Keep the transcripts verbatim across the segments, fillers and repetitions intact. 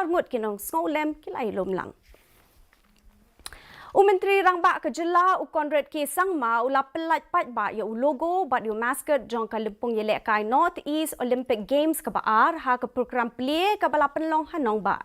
arngut ki nongsngewlem ki la ïalum lang. U Myntri Rangbah ka Jylla u Conrad K Sangma u la pynlait paidbah ïa u logo bad ïa u mascot jong ka lympung ïalehkai North East Olympic Games kaba ar ha ka program plie kaba la pynlong ha Nongbah.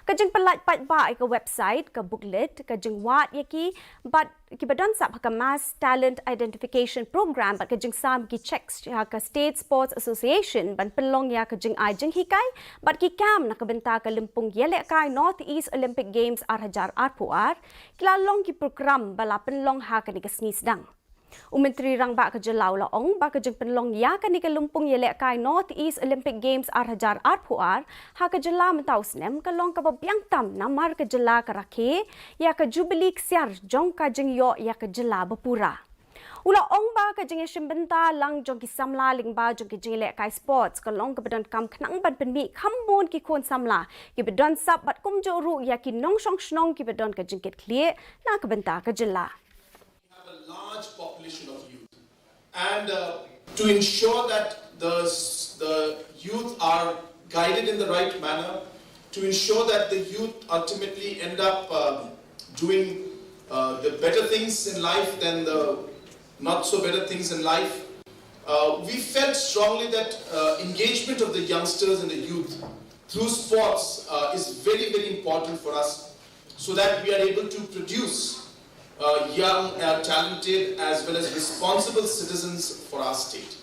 Ka jingpynlait paidbah ïa ka website, ka booklet, ka jingwad ïa ki bad kiba don sap ha ka Mass Talent Identification Program bad ka jingsam ki cheques ha ka State Sports Association ban pynlong ïa ka jingai jinghikai bad ki kam na ka bynta ka lympung ïalehkai North East Olympic Games ar hajar arphew ar ki la long ki program ba la pynlong ha kane ka sngi sdang. U Myntri Rangbah ka Jylla u la ong ba ka jingpynlong ïa kane ka lympung ïalehkai North East Olympic Games ar hajar arphew ar ha ka Jylla mynta u snem ka long kaba biang tam namar ka Jylla ka rakhe ïa ka Jubili ksiar jong ka jingïoh ïa ka Jylla bapura. U la ong ba ka jingïashim bynta lang jong ki samla lyngba jong ki jingïalehkai sports ka long kaba donkam khnang ban pynmih kham bun ki khun samla kiba don sap bad kumjuh ruh ïa ki nongshong shnong kiba don ka jingkitkhlieh na ka bynta ka Jylla. Have a large population of youth, and uh, to ensure that the the youth are guided in the right manner, to ensure that the youth ultimately end up uh, doing uh, the better things in life than the not so better things in life. Uh, we felt strongly that uh, engagement of the youngsters and the youth through sports uh, is very, very important for us so that we are able to produce uh, young, uh, talented, as well as responsible citizens for our state.